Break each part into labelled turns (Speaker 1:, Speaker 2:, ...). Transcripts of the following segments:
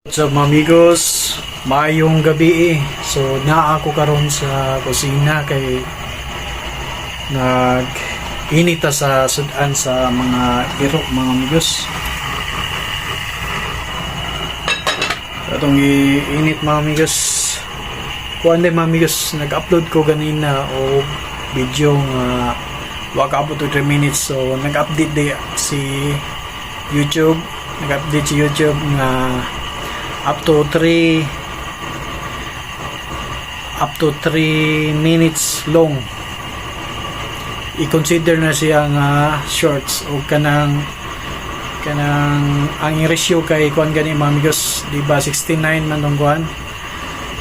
Speaker 1: What's up, mga amigos? Maayong gabi eh. So naa ako karon sa kusina kay nag inita sa sudan sa mga iro, mga amigos. So, atong iinit, mga amigos. Kuan din, mga amigos, nag-upload ko ganina og video nga wa kaabot og 3 minutes, so nag-update di si YouTube, nag-update si YouTube nga up to 3 minutes long i-consider na siya nga shorts o kanang kanang ang ratio kay kuan gani, mga amigos, di ba 69 man tong kuan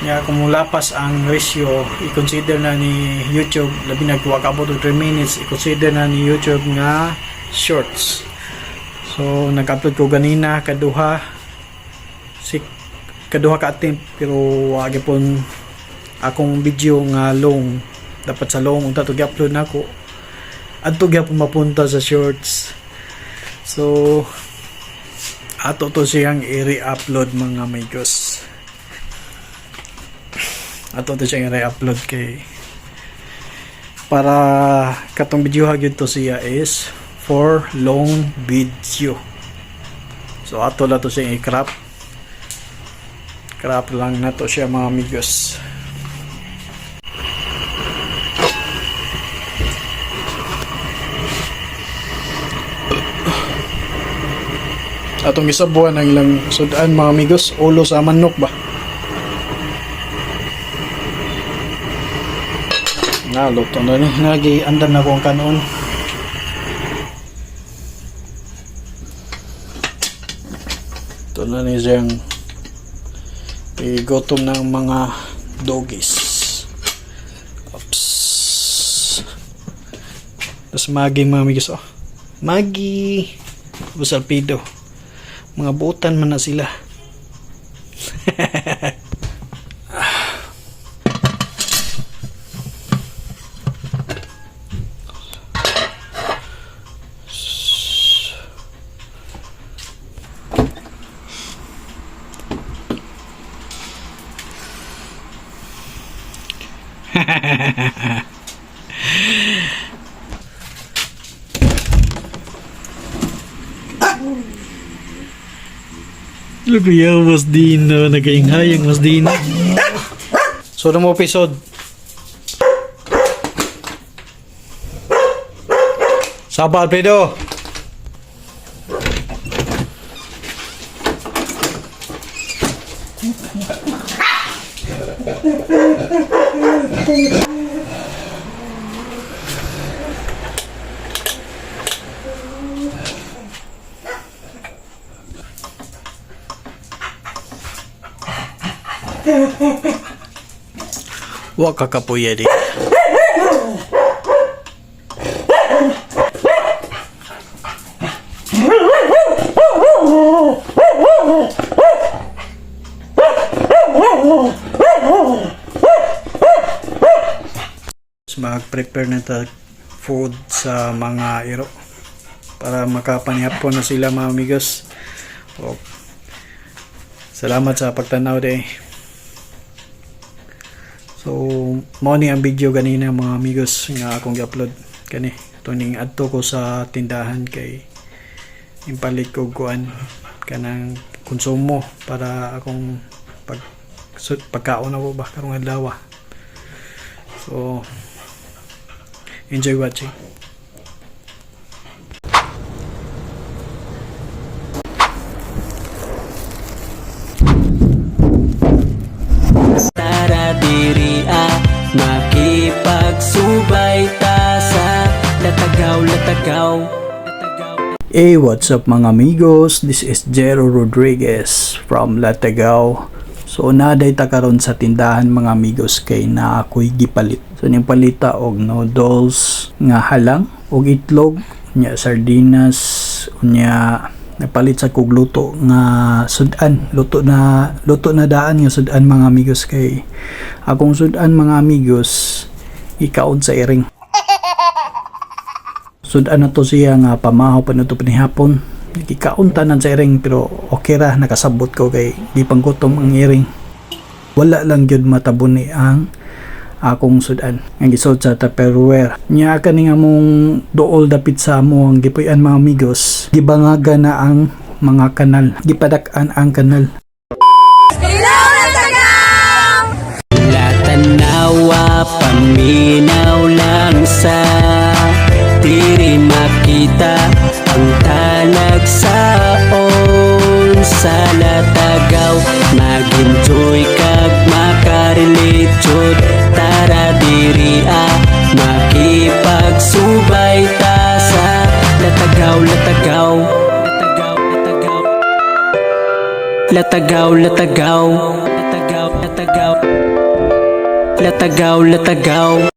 Speaker 1: niya? Kung mulapas ang ratio, i-consider na ni YouTube, labi na wa kaabot og 3 minutes, i-consider na ni YouTube nga shorts. So nag-upload ko ganina kaduha, si kaduha ka attempt, pero wa gyapon akong video nga long. Dapat sa long unta to gi-upload nako, adto gyapon mapunta sa shorts. So ato to siyang i-re-upload, mga amigos. Ato to siyang i-re-upload kay para katong video gyud to siya is for long video. So ato lang to siyang i-crop, crop lang na to siya, mga amigos. Atong gisabuan ang ilang sudan, mga amigos, ulo sa manok ba na. Luto na ni, nagi andam na ko ang kanon. Ito na ni siyang igutom ng mga doggies. Oops. Tapos Maggi, mga amigos, oh. Maggi. Tapos Alpido. Mga butan man na sila. Lukuyaw, mas dino. Nagainghayang mas dino. So, mo episode. Saba, Alfredo! Wa ka kapuya di. Mag-prepare na ta food sa mga iro para makapanihapon na sila, mga amigos. O, salamat sa pagtanaw day. So, mao ni ang video ganina, mga amigos, nga akong gi-upload kani. Ito ning adto ko sa tindahan kay impalit ko kuan kanang konsumo para akong pag pagkaon ako ba karong adlaw. So, enjoy watching.
Speaker 2: Tara diri ah, makipagsubay ta sa Latagaw, Latagaw.
Speaker 1: Hey, what's up, mga amigos? This is Jero Rodriguez from Latagaw. So naday ta karon sa tindahan, mga amigos, kay na ako'y gipalit. So ning palita og noodles nga halang og itlog, nya sardinas, unya nagpalit sa kog luto nga sudan, luto na daan nga sudan, mga amigos, kay akong sudan, mga amigos, ikaon sa iring. Sudan na to siya nga pamahaw pa na to panihapon. Gikaon tanan sa iring, pero okay ra, nakasabot ko kay gipanggutom ang iring. Wala lang gyud matabuni ang akong sudan ang gisod sa Tupperware. Nya kani nga mong duol dapit sa amo ang gipuy-an, mga amigos, gibangaga na ang mga kanal, gipadak-an ang kanal.
Speaker 2: Latanawa, paminaw lang sa diri makita ang talagsaon sa Latagaw. Mag-enjoy kag makarelate jud. Tara diri ah, makipagsubay ta sa Latagaw, Latagaw. Latagaw, Latagaw. Latagaw, Latagaw. Latagaw, Latagaw. Latagaw, Latagaw.